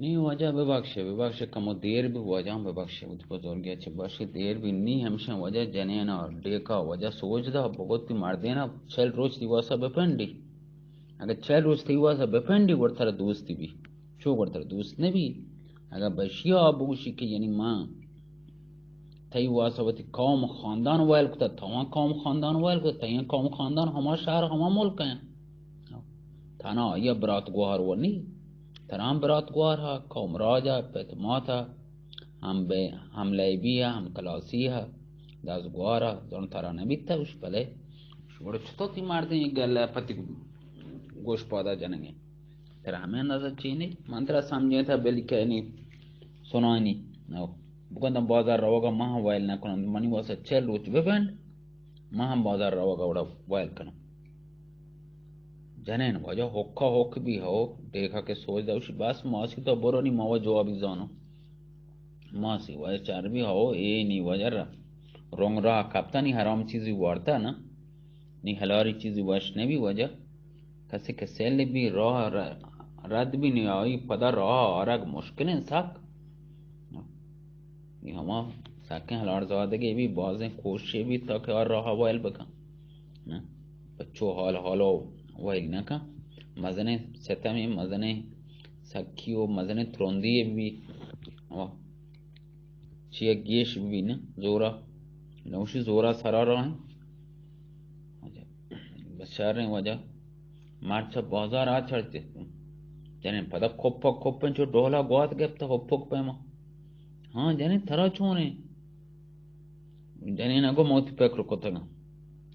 نی واجہ ببخشے، ببخشے، کمو دیر بی، واجہ ببخشے، وتی بزرگی چہ بخشے، دیر بی، نی ہمشہ واجہ جنین ءَ ڈیکا واجہ سوج دا، بگوتی مردین ءَ چل روچ تئی واسا بپنڈی۔ اگہ چل روچ تئی واسا بپنڈی، گڑا ترا دوستی بی۔ چو گڑا ترا دوست نبی۔ اگہ بشیا بگوشی کہ یعنی ما تئی واسا وتی قوم خاندان ویل کتا، تواں قوم خاندان ویل کتا، تئی قوم خاندان ہما شہر ہما ملک ہیں۔ تھنا آئی ءَ برات گوہار و نی، ترا ہم برات گوہار ءَ، قوم راج ءَ، پت مات ءَ، ہم بے، ہم لیبی ءَ، ہم کلاسی ءَ، دزگوہار ءَ، زن ترا نہ بیت ءَ، اش بلے، اش گڑا چطور تئی مردیں گل ءَ پتی گوش پادا جنگیں؟ ترا ہمیں اندازہ چی نی؟ من ترا سمجھیں تھا بلی کہنی سنانی، نو، بگندم بازار روگا ماں ویل نہ کنم، منی واسطہ چل روچ ببند۔ ما ہم بازار روگ ءَ وڑا ویل کناں۔ جنین واجہ ہکا ہک بی ہو، ڈیکا کہ سوج دا، گوشی، بس ماسی تو برو نی، ما و جوابی زانو۔ ماسی واجہ چار بی ہو، اے نی واجہ را، رنگ راہ کپتا نی، حرام چیزی وارتا نا، نی حلاری چیزی وش نبی واجہ۔ کسی کہ سیل بی راہ ر-، رد بی نی، آئی پدا راہ آرگ مشکلیں سک۔ نی ہما سکیں ہلار زادگے بی، بازیں کوششے بی تاکہ آ راہ ویل بکن۔ نہ؟ پہ چو حال حالو ویل نکن۔ مزنیں ستمے، مزنیں سکی و مزنیں ترندی بی۔ ہما چیا گیش بی نہ زورا۔ نوشی زورا سرا راہیں۔ بس شریں واجہ۔ مرچ بازار آ چڑتے۔ جنین پدا کپک کپن چو ڈولا گوات گپتا ہپک پیما۔ ہاں جنین ترا چونیں؟ جنین اگو موتی پکر کتگاں۔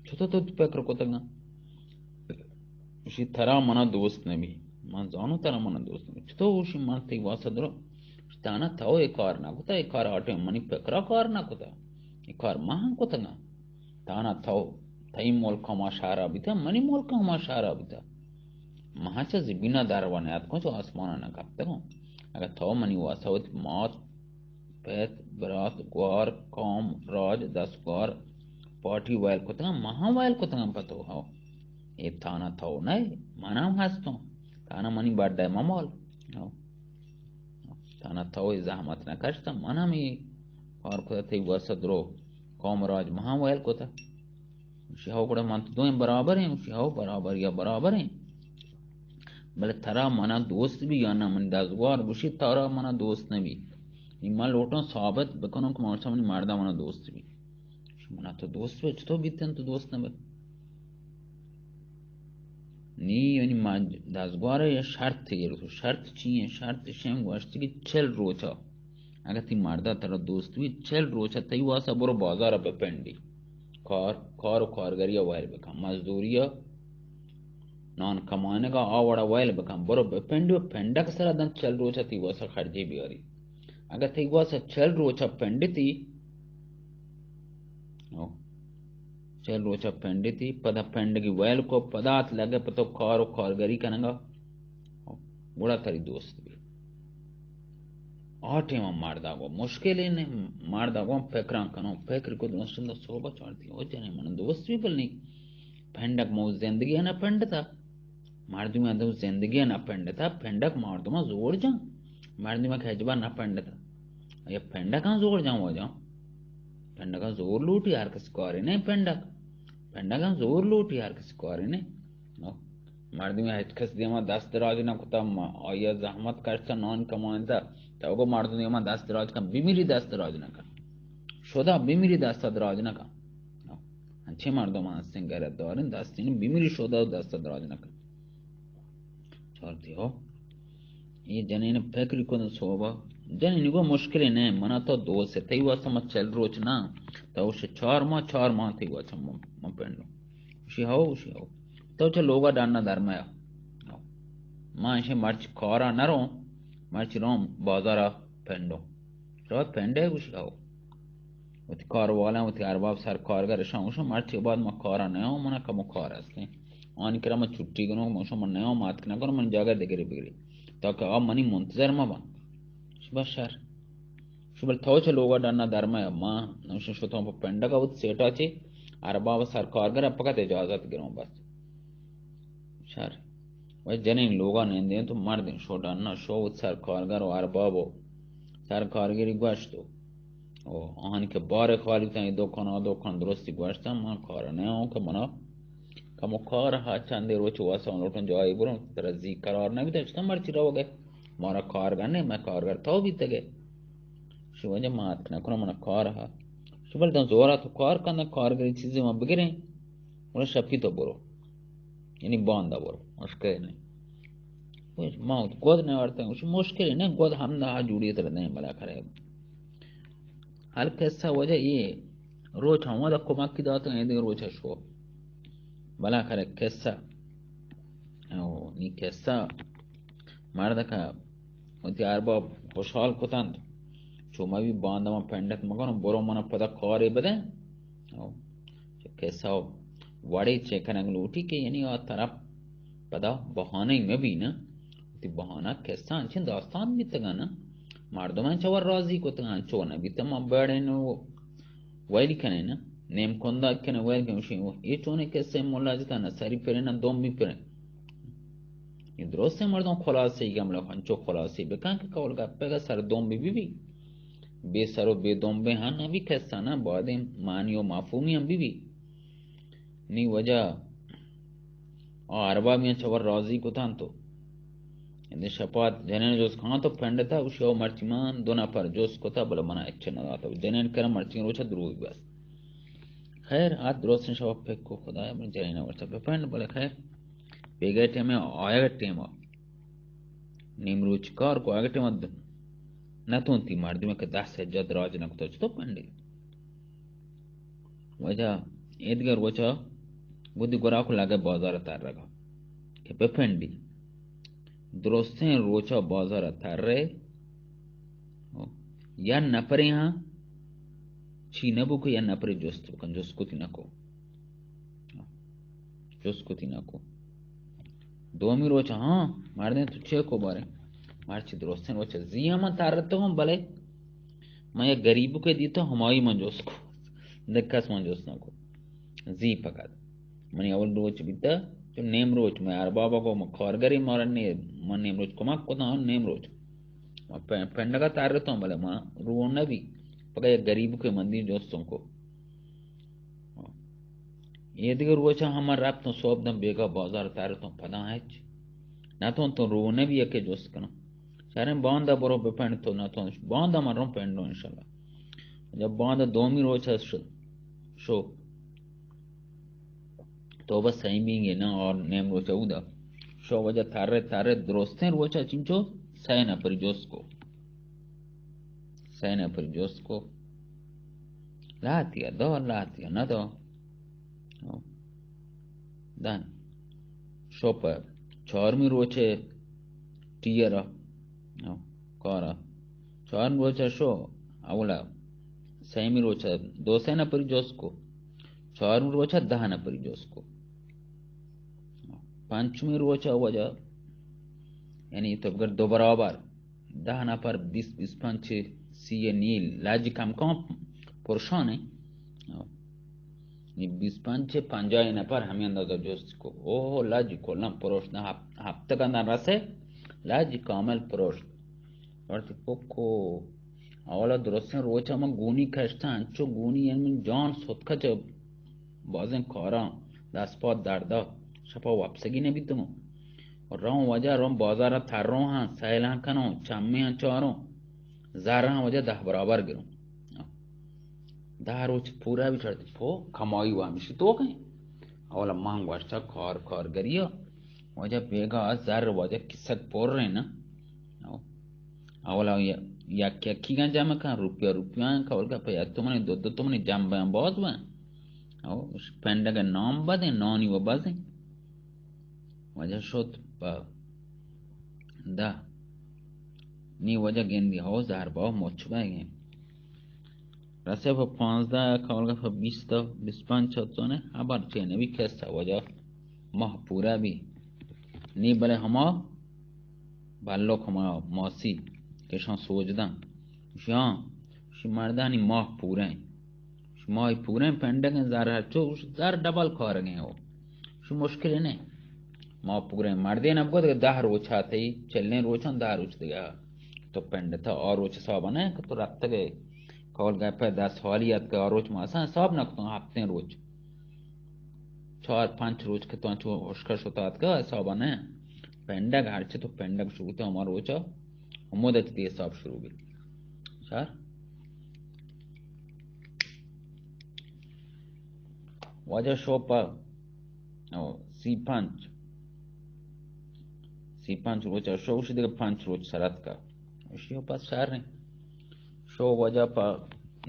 چطور تو پکر کتگاں؟ اشی ترا منا دوست نبی۔ من زانو ترا منا دوست نبی۔ چطور اشی من تئی واسطہ درو؟ تانا تو اے کار نہ کتا، اے کار آٹے منی پکرا کار نہ کتا۔ اے کار ما ہم کتگاں۔ تانا تو، تئی ملک ہما شہرا بیتا، منی ملک ہما شہرا بیتا۔ ما چہ زمین ءَ در و نیاتکوں، چہ آسمان ءَ نہ کپتگوں۔ اگہ تو منی واسطہ وتی مات، پت، برات، گوار، قوم، راج، دستگوار، پارٹی ویل کتگاں، ما ہم ویل کتگاں پہ تو، ہو۔ اے تانا تو نہ، من ہم ہستوں۔ تانا منی بڈ ءَ مہ مال۔ ہو۔ تانا تو اے زحمت نہ کشتا، من ہم اے کار کتا، تئی واسطہ درو قوم راج ما ہم ویل کتا۔ گوشی، ہو، گڑا من تو دوئیں برابر ایں؟ گوشی، ہو، برابر یا برابر ایں۔ بلے ترا منا دوست بی یا نہ؟ منی دزگوار گوشی، ترا منا دوست نہ بی۔ نی من لوٹاں ثابت بکنوں کہ من منی مردا منا دوست بی۔ گوشی، منا تو دوست بی، چطور بیتن تو دوست نہ بی؟ نی، یعنی من دزگوار یا شرط تیر تو۔ شرط چی ایں؟ شرط شیم گوشتی کہ چل روچا اگہ تئی مردا ترا دوست بیت، چل روچ ءَ تئی واسا برو بازار ءَ بپنڈی۔ کار، کار و کارگری ءَ ویل بکن، مزدوری ءَ، نان کمائینگ ءَ، آ وڑ ءَ ویل بکن، برو بپنڈی و پنڈگ سرا دنت چل روچ ءَ تئی واسا خرجی بیاری۔ اگہ تئی واسا چل روچ ءَ پنڈتی، او، چل روچ ءَ پنڈتی، پدا پنڈگی ویل کو، پدا ات لگے پہ تو کار و کارگری کنگا۔ گڑا تری دوست بی۔ آ ٹیم ءَ مردا گو مشکل اے نہ، مردا گو پکراں کنوں، پکر کو دوستن دا صحبت چارتی، او جنے من دوست بی بلنی۔ پنڈک مو زندگی ءَ نہ پنڈتا۔ مردم ءَ دو زندگی ءَ نہ پنڈتا، پنڈک مردم ءَ زور جان۔ مردم ءَ کہ ہچبر نہ پنڈتا۔ یا پنڈکاں زور جان واجہ۔ پنڈکاں زور لوٹی، ہر کس کارے نہ پنڈک۔ پنڈکاں زور لوٹی، ہر کس کارے نہ۔ مردمے ہچ کس دیما دست دراج نہ کتا، ما آیا زحمت کشتا، نان کمانتا، تو گو مردم دیما دست دراج کن، بمیری دست دراج نہ کن۔ شدا بمیری دست دراج نہ کن۔ انچے مردم ہستیں غیرت داریں، دستین بمیری شدا دست دراج نہ کن۔ چارتی ہو۔ اے جنین پکری کن صحبا۔ جنین گو مشکلے نہ، منا تو دوست ئے، تئی واسطہ ما چل روچ نہ، تو شہ چار ماہ، چار ماہ تئی واسطہ ما، ما پنڈوں۔ گوشی ہو، گوشی ہو۔ تو چہ لوگا ڈنا در میا۔ ہو۔ ما ایشی مرچ کارا نہ روں، مرچ روں بازارا پنڈوں۔ شاد پنڈے؟ گوشی ہو۔ وتی کار والاں، وتی ارباب سرکارگر اشاں گوشاں، مرچی بعد ما کارا نیاں، منا کمو کار ہستیں۔ آنی کرا ما چھٹی گنوں، ما شما نیاں، ما اتک نہ کنوں، من جاگہ دگری بگری۔ تاکہ آ منی منتظر مہ بن۔ شبہ شر۔ شبل تو چہ لوگا ڈنا در مہ، ما نوشن شتوں پہ پنڈگا وت سیٹا چی ارباب سرکارگر پکت اجازت گروں بس۔ شر۔ و جنین لوگا نندین تو مردین شو ڈنا شو و سر کارگر و ارباب و سر کارگری گوشت و، و آنی که بار خالی تن دکان آ دکان درستی گوشتن من کار نه اون که منا کمو کار ها چندی روچ واسه اون لوٹن جایی برون ترا زی قرار نبیده چطور مرچی رو گئے مارا کارگر نه من کارگر تو بیتگه. شو وجه ما اتک نکنم منا کار ها. شو بل دن زورا تو کار کن کارگری چیزی ما بگرین. ولا شپی تو برو، یعنی باندا برو، مشکل نه. ما گود نه ورتن، مشکل نه، گود هم نه جوڑی تر نه بلا کرے. هر قصه وجه ای روچ هم دا کمکی داتن، ایدگه روچ شو. بلا کرے قصه. او نی قصه مردکا وتی ارباب خوشحال کتنت، چو مبی باندا من پنڈت مکنم، برو منا پدا کارے بدن. او چه قصه و وڑے چه کنگ لوٹی که یعنی آ طرف پدا بہانه مبی نه. وتی بہانه قصه انچین داستان بیتگا نه، مردمان چور راضی کتگا، چو نبیت ما بڑین و ویلی کنین، نیم کندا کنین، ویل کنین، شی اے چونیں قصہ ملا جتا نہ سری پرین نہ دوم بی پرین. اے درستیں مردم خلاصہ ای گملا کن، چو خلاصہ بکن کہ قول گپے گا سر دوم بی بی بی. بے سر و بے دوم بے ہاں نہ بی قصہ نہ، بعد معنی و مفہومی ہم بی بی. نی وجہ آ اربابیاں چہ وت راضی کتاں تو. اندے شپات جنین جست کاں تو پنڈتا گوشی او مرچی من دو نفر جست کتا بلے منا ہچ نہ داتا. جنین کرا مرچی روچا دروگ بس. خیر آت درستیں شپ پک کو خدایا من جنین ورچا بپنڈ بلے خیر بیگہ ٹیمے آیگ ٹیما نیمروچ کار کو آیگ ٹیما نہ تونتی مردمے کہ دست حجت راج نہ کتا چطور پنڈی. وجہ ایدگہ روچا گودی گورا کو لگے بازار ترگا کہ بپنڈی. درستیں روچا بازار ترے یا نپرے ہاں چی نبو کہ یا نپرے جست بکن، جست کتی نکو. جست کتی نکو. دومی روچ ہاں مردین تو چے کو بارے؟ مرچی درستیں روچ زی ہم من ترتو ہم بلے من یک غریب کے دیتا ہمائی من جست کو. دگہ کس من جست نکو. زی پکت منی اول روچ بیتا چو نیم روچ من اربابا کو من کارگری مارا نے من نیم روچ کمک کتا ہم نیم روچ من پنڈگا ترتو ہم بلے من رو نبی پکا یک غریب کے من دی جستوں کو. اے دگہ روچا ہما رپتوں سوب دم بیگا بازار ترتوں پدا ہچ نتونتوں رو نبی یکے جست کنوں. شریں باندا برو بپنڈ تو نتون باندا من رو پنڈوں انشاءاللہ. جب باندا دومی روچا شو، شو تو بس سیمی گے نا اور نیم روچا اودا شو وجہ ترے ترے درستیں روچا چنچو سئے نپری جست کو. سئے نپری جست کو. لاتیا دو، لاتیا نہ دو. دن شو پہ چارمی روچے ٹیئرا کارا. چارمی روچا شو اولا سیمی روچا دو سئے نپری جست کو. چارمی روچا دہ نپری جست کو. پنچمی روچا وجہ یعنی تو بگر دو برابر دہ نفر بیست بیست پنچ سی نیل لج کم کم پرشانے. نی بیست پنچ پنجاہ نفر ہمیں اندازہ جست کو. اوہ لج کلن پروشت نہ ہپتگا نہ رسے. لج کامل پروشت. وقتی پکو اولا درستیں روچا من گونی کشتن چو گونی یعنی من جان ستکا چہ بازیں کاراں دست پاد دردا شپا وپسگی نہ بیتگوں. روں وجہ روں بازار تروں ہاں سیلاں کنوں چمے ہاں چاروں زراں وجہ دہ برابر گروں. دہ روچ پورا بھی چڑھتی پو کمائی و ہمشی تو کہیں. اولا مانگ واشتا کار کارگری وجہ بیگا زر وجہ کسک پر رہے نا. اولا یک یکی گن جمع کن روپیہ روپیہ کول کا پہ یک تومنی دو دو تومنی جمع بین باز بین. او پنڈگ نام بدیں نانی و بزیں. وجہ شد پہ دہ. نی وجہ گندی ہو زہر باو مچ بہ گئے. رسے پہ پانزدہ کولگا پہ بیست بیست پنچ چتونے ہبر چے نبی کسا وجہ ماہ پورا بی. نی بلے ہما بلوک ہما ماسی کشان سوج دن شیان شی مردانی ماہ پوریں. شی ماہ پوریں پنڈگیں زر ہر چو زر ڈبل کارگیں ہو. شی مشکل نہیں. ما پوریں مردین اب گو دگہ دہ روچ آتے، چلیں روچاں دہ روچ دگہ۔ تو پنڈ تا آ روچ حساب نہ کہ تو رتگے، کول گپے دس حالی ات کہ آ روچ ما اصلاً حساب نہ کتوں، ہفتیں روچ، چار پنچ روچ کہ تو انچو ہشکا شتا ات کہ حساب نہ۔ پنڈگ ہرچی تو پنڈگ شروع تے ہما روچا، ہمود تی حساب شروع بی۔ چار۔ واجہ شو پہ، او، سی پنچ، سی پنچ روچ شو، اشی دگہ پنچ روچ سرت کا۔ اشی پس شر ایں۔ شو واجہ پہ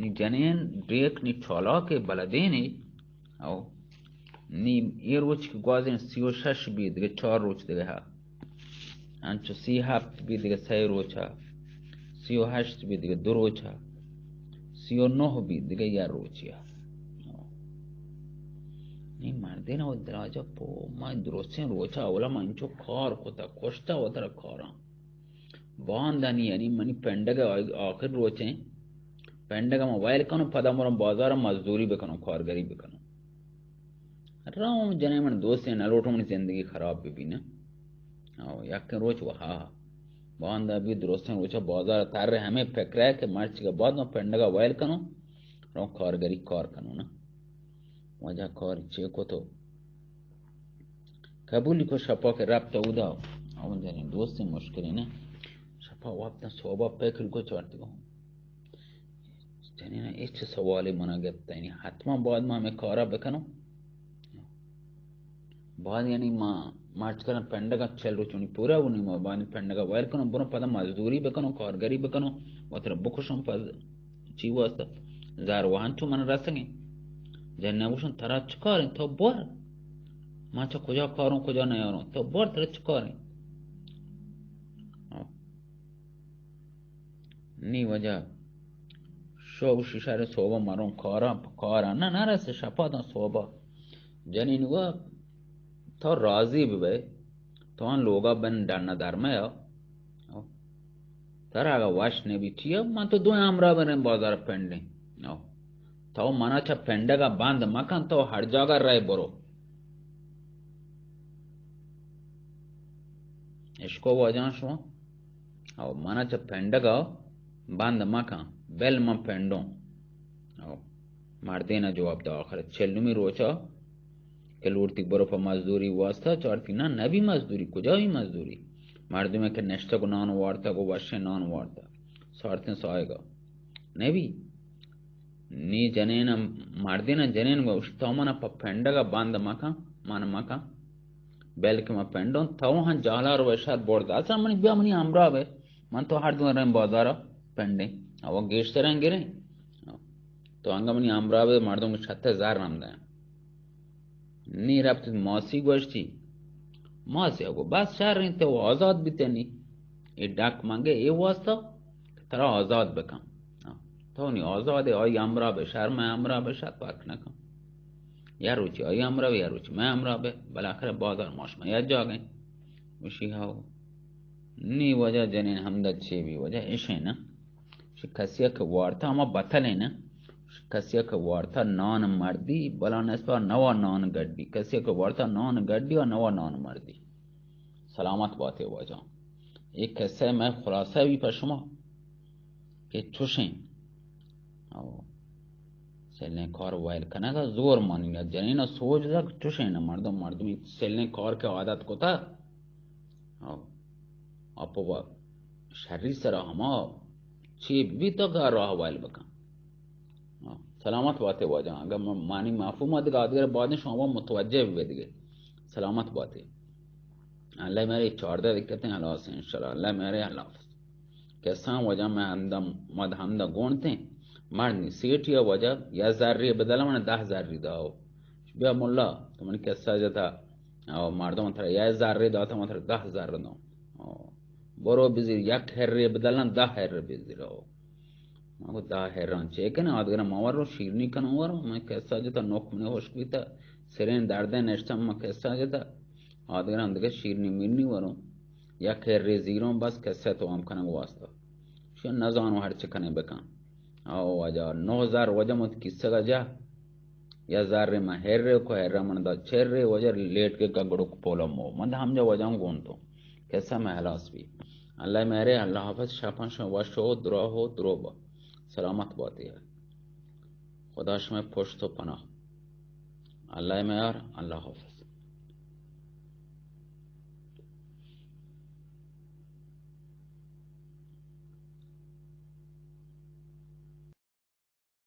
نی جنین ڈیک نی چالاک بلدینے۔ او، نی اے روچ کہ گوازیں سی و شش بی، دگہ چار روچ دگہ ہا۔ انچو سی ہفت بی دگہ سئے روچا، سی و ہشت بی دگہ دو روچا، سی و نہ بی دگہ یا روچیا۔ نی مردین و دراجہ پو ما درستیں روچا اولا ما انچو کار کتا، کشتا وترا کاراں۔ باندانی یعنی منی پنڈگ آ-، آخر روچیں۔ پنڈگ ما ویل کنو، پدا مرم بازار مزدوری بکنو، کارگری بکنو۔ رام جنے من دوستیں نہ لوٹوں منی زندگی خراب بہ بی نہ۔ او، یکیں روچ وہا۔ باندا بی درستیں روچا بازار تر ہمیں فکر ہے کہ مرچی کے بعد من پنڈگا ویل کنوں، رو کارگری کار کنوں نا۔ واجہ کار چے کو تو؟ قبولی کو شپا کے رب تو ادا۔ او جنے دوستیں مشکلی نہ۔ شپا وقت صوبہ فکر کو چارتی کو۔ جنین ء ہچ سوالے منا گپت، یعنی حتما باید ما ہمیں کارا بکنوں۔ باید یعنی ما مرچ کنم پنڈگا چل روچ منی پورا ونی ما باید پنڈگا ویل کنم، برو پدا مزدوری بکنم، کارگری بکنم، وترا بکشم پد چی واسطہ؟ زار وہن چو من رسگیں۔ جنین گوشن ترا چکاریں؟ تو بور۔ ما چا کجا کاروں، کجا نیاروں؟ تو بور، ترا چکاریں؟ نی واجہ شو ششر صوبہ مروں کارا، کارا نہ، نہ رسے شپا داں صوبہ۔ جنین گو تو راضی ببے، تو آن لوگا بن ڈن درمے آ۔ ترا اگا وش نبی چیا، من تو دو ہمراہ بریں بازار پنڈیں۔ تو منا چہ پنڈگا بند مکن، تو ہر جاگہ رہ برو۔ اشکو واجہاں شما؟ او منا چہ پنڈگا بند مکن، بل من پنڈوں۔ او مردین جواب دا، آخر چلمی روچا کہ لوٹتی برو پہ مزدوری واسطہ، چارتی نہ، نبی مزدوری، کجا بی مزدوری؟ مردمے کہ نشتگ و نان وارتگ و وشیں نان وارتگ، سارتیں سایگا نبی۔ نی جنین، مردین جنین گوشت، تو منا پہ پنڈگا بند مکن، من مکن، بلکہ من پنڈوں، تو ہن جہلا رو شر برد۔ اصلا منی بیا منی ہمراہ بے، من تو ہر دو رن بازارا پنڈیں، او گیشتریں گریں۔ تو انگا منی ہمراہ بے، مردم شت زر نم دیں۔ نی رپت ماسی گوشتی، ماسی گو بس شر انت، تو آزاد بیتے نی۔ اے ڈاک مانگے اے واسطہ کہ ترا آزاد بکن۔ ہاں، تو نی آزاد ئے، آئی ہمراہ بے، شر میں ہمراہ بے، شت پاک نکن۔ یا روچی آئی ہمراہ بے، یا روچی میں ہمراہ بے، بالاخرہ بازار ما شما یا جاگیں۔ وشی ہاو۔ نی وجہ جنین ہمدا چے بی وجہ اشیں نا۔ کسی کہ وارتا ہما بتلیں نا۔ کسی کہ وارتا نان مردی، بلا نسبا نوا نان گڈی۔ کسی کہ وارتا نان گڈی و نوا نان مردی۔ سلامت باتے واجہ۔ اے قصہ میں خلاصہ بی پہ شما کہ چوشیں۔ او سلیں کار ویل کنگا زور مانی، جنین سوج دگ چوشیں۔ مردم، مردمی سلیں کار کہ عادت کتا، او اپو شری سرا ہما چی بی تو گا راہ ویل بکن۔ ہاں، سلامت باتے واجہ، اگر م-، مانی مفہوم دگہ آدگر بعد شما متوجہ بی دگہ۔ سلامت باتے۔ اللہ میرے چاردہ دقت ہیں، اللہ سے انشاءاللہ، اللہ میرے، اللہ حافظ۔ قصہ واجہ میں ہمدا، مد ہمدا گونتے، مرد نی سیٹی واجہ، یا زری بدل من دہ زری داو۔ بیا ملا، تو من قصہ جتا، او مردم ترا یا زری داتا، من ترا دہ زر داو۔ او برو بزیر، یک ہرے بدلن دہ ہر بزیر۔ او من گو دہ ہران چے کن؟ آدگرا ما ورو شیرنی کنو ورو، من قصہ جتا، نوک منی خشک بیتا، سرین دردے نشتم، من قصہ جتا، آدگران دگہ شیرنی میرنی ورو، یک ہرے زیروں بس قصہ توام کنگ واسطہ۔ شو نزانو ہر چی کنے بکن۔ او واجہ، نو ہزار واجہ مت قصہ جا۔ یا زر من ہر کو ہر من دا چر وجہ لیٹ کے گگڑو پولا مو من ہم جا وجہ گون تو کسا میں ہلاس بی۔ اللہ مہرے، اللہ حافظ، شپن شما وش ہو، درا ہو، درو با، سلامت باتی ہے۔ خدا شما پشت و پناہ۔ اللہ مہر، اللہ حافظ۔